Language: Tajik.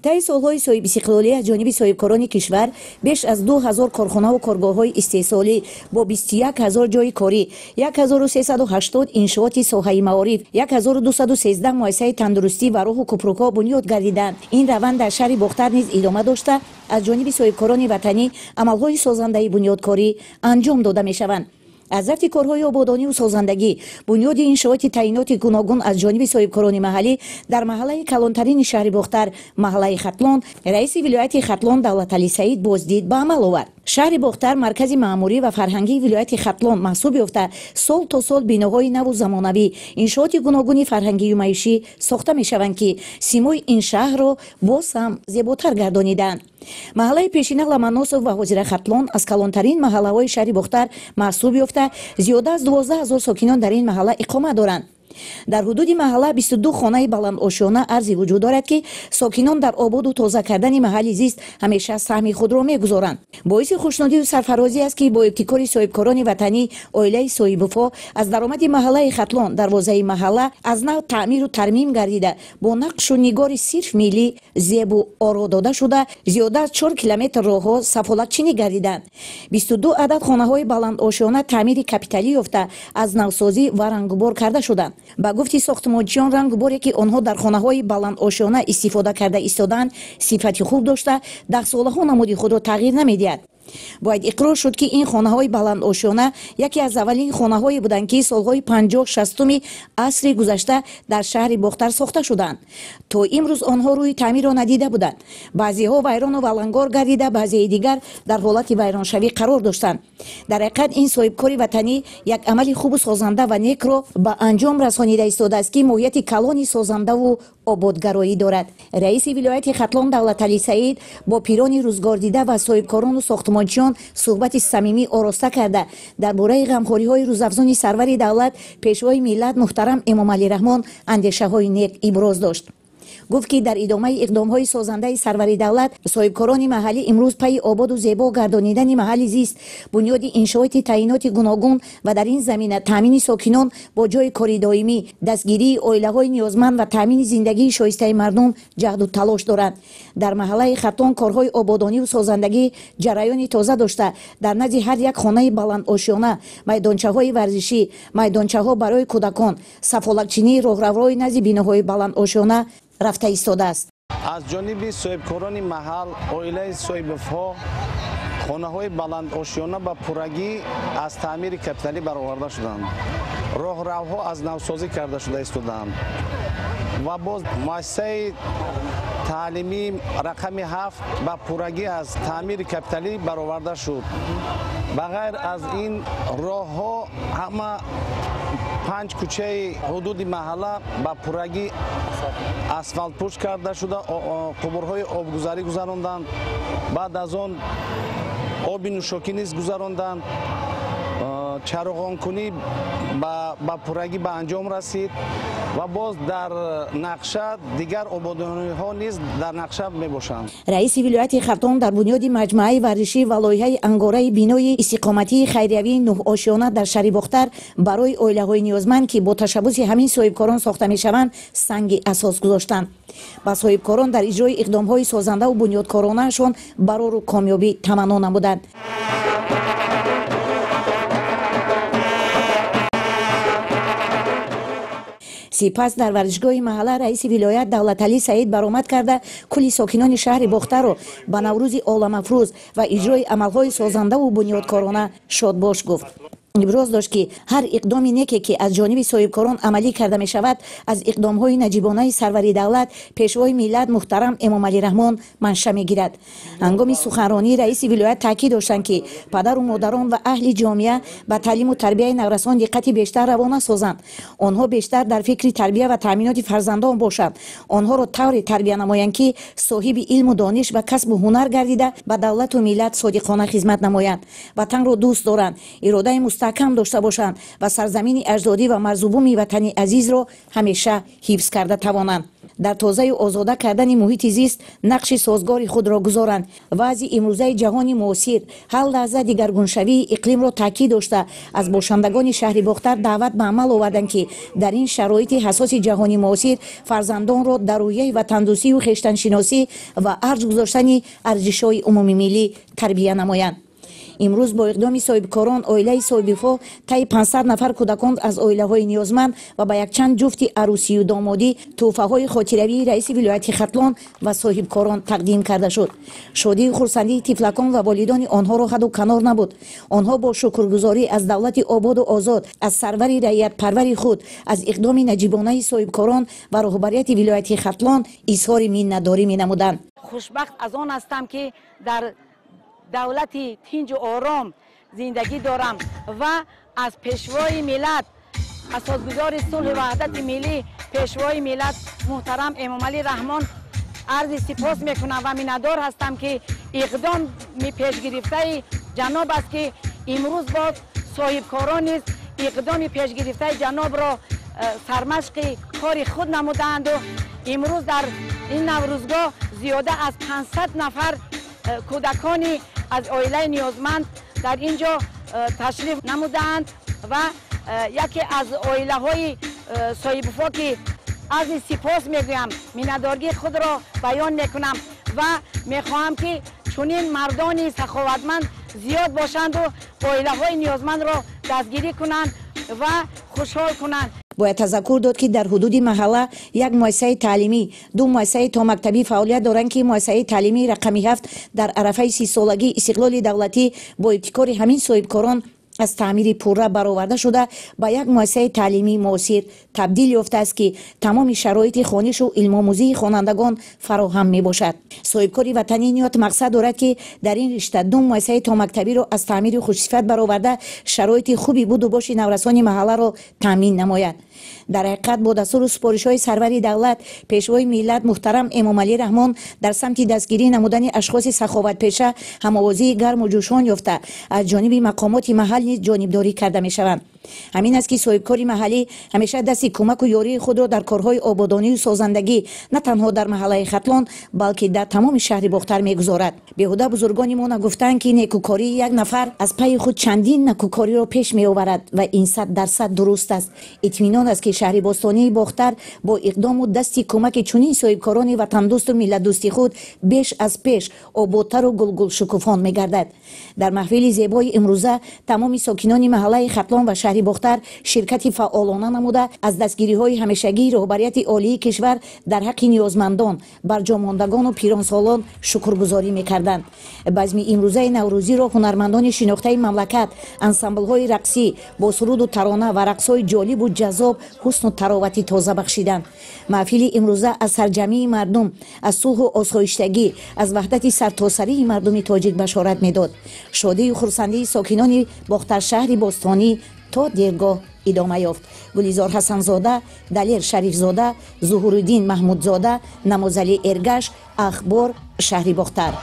Таи солҳои соҳибистиқлолӣ аз ҷониби соҳибкорони кишвар беш аз 2000 корхонаву коргоҳҳои истеҳсолӣ бо 21 000 ҷойи корӣ, 1380 иншооти соҳаи маориф, 1213 муассисаи тандурустӣ ва роҳу кӯпрукҳо бунёд гардиданд. Ин раванд дар шаҳри Бохтар низ идома дошта, аз ҷониби соҳибкорони ватанӣ амалҳои созандаи бунёдкорӣ анҷом дода мешаванд. Аз рафти корҳои ободониву созандагӣ, бунёди иншооти таъиноти гуногун аз ҷониби соҳибкорони маҳаллӣ дар маҳаллаи калонтарини шаҳри Бохтар, маҳаллаи Хатлон, раиси вилояти Хатлон Давлаталӣ Саид боздид ба амал овард. Шаҳри Бохтар маркази маъмурӣ ва фарҳангии вилояти Хатлон маҳсуб ёфта, сол то сол биноҳои наву замонавӣ, иншооти гуногуни фарҳангию маишӣ сохта мешаванд, ки симои ин шаҳрро боз ҳам зеботар гардонидаанд. Маҳаллаи пешина Ломоносов ва ҳозира Хатлон аз калонтарин маҳаллаҳои шаҳри Бохтар маҳсуб ёфта, зиёда аз 12 000 сокинон дар ин маҳалла иқомат доранд. Дар ҳудуди маҳалла 22 хонаи баландошёна арзи вуҷуд дорад, ки сокинон дар ободу тоза кардани маҳалли зист ҳамеша саҳми худро мегузоранд. Боиси хушнудию сарфарозӣ аст, ки бо ибтикори соҳибкорони ватанӣ, оилаи Соҳибовҳо, аз даромади маҳаллаи Хатлон дарвозаи маҳалла аз нав таъмиру тармим гардида, бо нақшу нигори сирф миллӣ зебу оро дода шуда, зиёда аз 4 километр роҳҳо сафолатчинӣ гардиданд. 22 адад хонаҳои баландошёна таъмири капиталӣ ёфта, аз навсозӣ ва рангубор карда шуданд. Ба гуфти сохтмончиён, рангуборе, ки онҳо дар хонаҳои баландошёна истифода карда истодаанд, сифати хуб дошта, даҳсолаҳо намуди худро тағйир намедиҳад. Бояд иқрор шуд, ки ин хонаҳои баландошёна яке аз аввалин хонаҳое буданд, ки солҳои 50-60-уми асри гузашта дар шаҳри Бохтар сохта шуданд. То имрӯз онҳо рӯи таъмирро надида буданд. Баъзеҳо вайрону валангор гардида, баъзеи дигар дар ҳолати вайроншавӣ қарор доштанд. Дар ҳақиқат, ин соҳибкори ватанӣ як амали хубу созанда ва некро ба анҷом расонида истодааст, ки моҳияти калони созандаву ободгароӣ дорад. Раиси вилояти Хатлон Давлаталӣ Саид бо пирони рӯзгордида ва соҳибкорону сохтмончиён суҳбати самимӣ ороста карда, дар бораи ғамхориҳои рӯзафзуни сарвари давлат, пешвои миллат муҳтарам Эмомалӣ Раҳмон андешаҳои нек иброз дошт. Гуфт, ки дар идомаи иқдомҳои созандаи сарвари давлат соҳибкорони маҳаллӣ имрӯз пайи ободу зебо гардонидани маҳалли зист, бунёди иншооти таъиноти гуногун ва дар ин замина таъмини сокинон бо ҷойи кори доимӣ, дастгирии оилаҳои ниёзманд ва таъмини зиндагии шоистаи мардум ҷаҳду талош доранд. Дар маҳаллаи Хатлон корҳои ободониву созандагӣ ҷараёни тоза дошта, дар назди ҳар як хонаи баландошёна майдончаҳои варзишӣ, майдончаҳо барои кӯдакон, сафолакчинии роҳравҳои назди биноҳои баландошёна рафта истодааст. Аз ҷониби соҳибкорони маҳал, оилаи Соҳибовҳо, хонаҳои баландошёна ба пуррагӣ аз таъмири капиталӣ бароварда шуданд, роҳравҳо аз навсозӣ карда шуда истодаанд ва боз муассисаи таълимии рақами 7 ба пуррагӣ аз таъмири капиталӣ бароварда шуд. Ба ғайр аз ин, роҳҳо, ҳама панҷ кӯчаи ҳудуди маҳалла ба пуррагӣ асфалтпӯш карда шуда, қубурҳои обгузарӣ гузаронданд, баъд аз он оби нӯшокӣ низ гузаронданд, чароғонкунӣ ба пуррагӣ ба анҷом расид ва боз дар нақша дигар ободониҳо низ дар нақша мебошанд. Раиси вилояти Хатлон дар бунёди маҷмӯаи варзишӣ ва лоиҳаи ангораи бинои истиқоматии хайриявии нӯҳошёна дар шаҳри Бохтар барои оилаҳои ниёзманд, ки бо ташаббуси ҳамин соҳибкорон сохта мешаванд, санги асос гузоштанд. Ба соҳибкорон дар иҷрои иқдомҳои созандаву бунёдкоронаашон барору комёбӣ таманно намуданд. Сипас дар варзишгоҳи маҳалла раиси вилоят Давлаталӣ Саид баромад карда, кулли сокинони шаҳри Бохтарро ба Наврӯзи оламафрӯз ва иҷрои амалҳои созандаву бунёдкорона шодбош гуфт. Иброз дошт, ки ҳар иқдоми неке, ки аз ҷониби соҳибкорон амалӣ карда мешавад, аз иқдомҳои наҷибонаи сарвари давлат, пешвои миллат муҳтарам Эмомалӣ Раҳмон манша мегирад. Ҳангоми суханронӣ раиси вилоят таъкид доштанд, ки падару модарон ва аҳли ҷомеа ба таълиму тарбияи наврасон диққати бештар равона созанд. Онҳо бештар дар фикри тарбия ва таъминоти фарзандон бошанд. Онҳоро тавре тарбия намоянд, ки соҳиби илму дониш ва касбу ҳунар гардида, ба давлату миллат содиқона хизмат намоянд, ватанро дӯст доранд, иродаи мустаҳкам дошта бошанд ва сарзамини аҷдодӣ ва марзубуми ватани азизро ҳамеша ҳифз карда тавонанд. Дар тозаю озода кардани муҳити зист нақши созгори худро гузоранд. Вазъи имрӯзаи ҷаҳони муосир, ҳар лаҳза дигаргуншавии иқлимро таъкид дошта, аз бошандагони шаҳри Бохтар даъват ба амал оварданд, ки дар ин шароити ҳассоси ҷаҳони муосир фарзандонро дар рӯҳияи ватандӯстию хештаншиносӣ ва арҷ гузоштани арзишҳои умумимиллӣ тарбия намоянд. Имрӯз бо иқдоми соҳибкорон оилаи Соҳибовҳо таи 500 нафар кӯдакон аз оилаҳои ниёзманд ва ба якчанд ҷуфти арӯсию домодӣ тӯҳфаҳои хотиравии раиси вилояти Хатлон ва соҳибкорон тақдим карда шуд. Шодию хурсандии тифлакон ва волидони онҳоро ҳаду канор набуд. Онҳо бо шукргузорӣ аз давлати ободу озод, аз сарвари раиятпарвари худ, аз иқдоми наҷибонаи соҳибкорон ва роҳбарияти вилояти Хатлон изҳори миннатдорӣ менамуданд. Хушбахт аз он ҳастам, ки дар давлати тинҷу ором зиндагӣ дорам ва аз пешвои миллат, асосгузори сулҳу ваҳдати миллӣ, пешвои миллат муҳтарам Эмомалӣ Раҳмон арзи сипос мекунам ва миннатдор ҳастам, ки иқдоми пешгирифтаи ҷаноб аст, ки имрӯз боз соҳибкорон низ иқдоми пешгирифтаи ҷанобро сармашқи кори худ намудаанду имрӯз дар ин наврӯзгоҳ зиёда аз 500 нафар кӯдакони аз оилаи ниёзманд дар ин ҷо ташриф намудаанд ва яке аз оилаҳои соҳибуфо, ки арзи сипос мегӯям, миннатдории худро баён мекунам ва мехоҳам, ки чунин мардони саховатманд зиёд бошанду оилаҳои ниёзмандро дастгирӣ кунанд ва хушҳол кунанд. Бояд тазаккур дод, ки дар ҳудуди маҳалла як муассисаи таълимӣ, ду муассисаи томактабӣ фаъолият доранд, ки муассисаи таълимии рақами 7 дар арафаи 30-солагии истиқлоли давлатӣ бо ибтикори ҳамин соҳибкорон аз таъмири пурра бароварда шуда, ба як муассисаи таълимии муосир табдил ёфтааст, ки тамоми шароити хонишу илмомӯзии хонандагон фароҳам мебошад. Соҳибкори ватанӣ ниёт мақсад дорад, ки дар ин ришта ду муассисаи томактабиро аз таъмири хушсифат бароварда, шароити хуби буду боши наврасони маҳалларо таъмин намояд. Дар ҳақиқат, бо дастуру супоришҳои сарвари давлат, пешвои миллат муҳтарам Эмомалӣ Раҳмон дар самти дастгирӣ намудани ашхоси саховатпеша ҳамовозии гарму ҷӯшон ёфта, аз ҷониби мақомоти маҳал низ ҷонибдорӣ карда мешаванд. Ҳамин аст, ки соҳибкори маҳаллӣ ҳамеша дасти кӯмаку ёрии худро дар корҳои ободонию созандагӣ на танҳо дар маҳаллаи Хатлон, балки дар тамоми шаҳри Бохтар мегузорад. Беҳуда бузургони мо нагуфтаанд, ки некукории як нафар аз пайи худ чандин накукориро пеш меоварад ва ин 100% дуруст аст. Итминон аст, ки шаҳри бостонии Бохтар бо иқдому дасти кӯмаки чунин соҳибкорони ватандӯсту миллатдӯсти худ беш аз пеш ободтару гулгулшукуфон мегардад. Дар маҳфили зебои имрӯза тамоми сокинони маҳаллаи Хатлон ва шаҳри Бохтар ширкати фаъолона намуда, аз дастгириҳои ҳамешагии роҳбарияти олии кишвар дар ҳаққи ниёзмандон, барҷомондагону пиронсолон шукргузорӣ мекарданд. Базми имрӯзаи наврӯзиро ҳунармандони шинохтаи мамлакат, ансамблҳои рақсӣ бо суруду тарона ва рақсҳои ҷолибу ҷаззоб ҳусну таровати тоза бахшиданд. Маҳфили имрӯза аз сарҷамъии мардум, аз сулҳу осоиштагӣ, аз ваҳдати сартосарии мардуми тоҷик башорат медод. Шодию хурсандии сокинони Бохтаршаҳри бостонӣ то дергоҳ идома ёфт. Гулизор Ҳасанзода, Далер Шарифзода, Зуҳуриддин Маҳмудзода, Намозалӣ Эргаш, Ахбор, шаҳри Бохтар.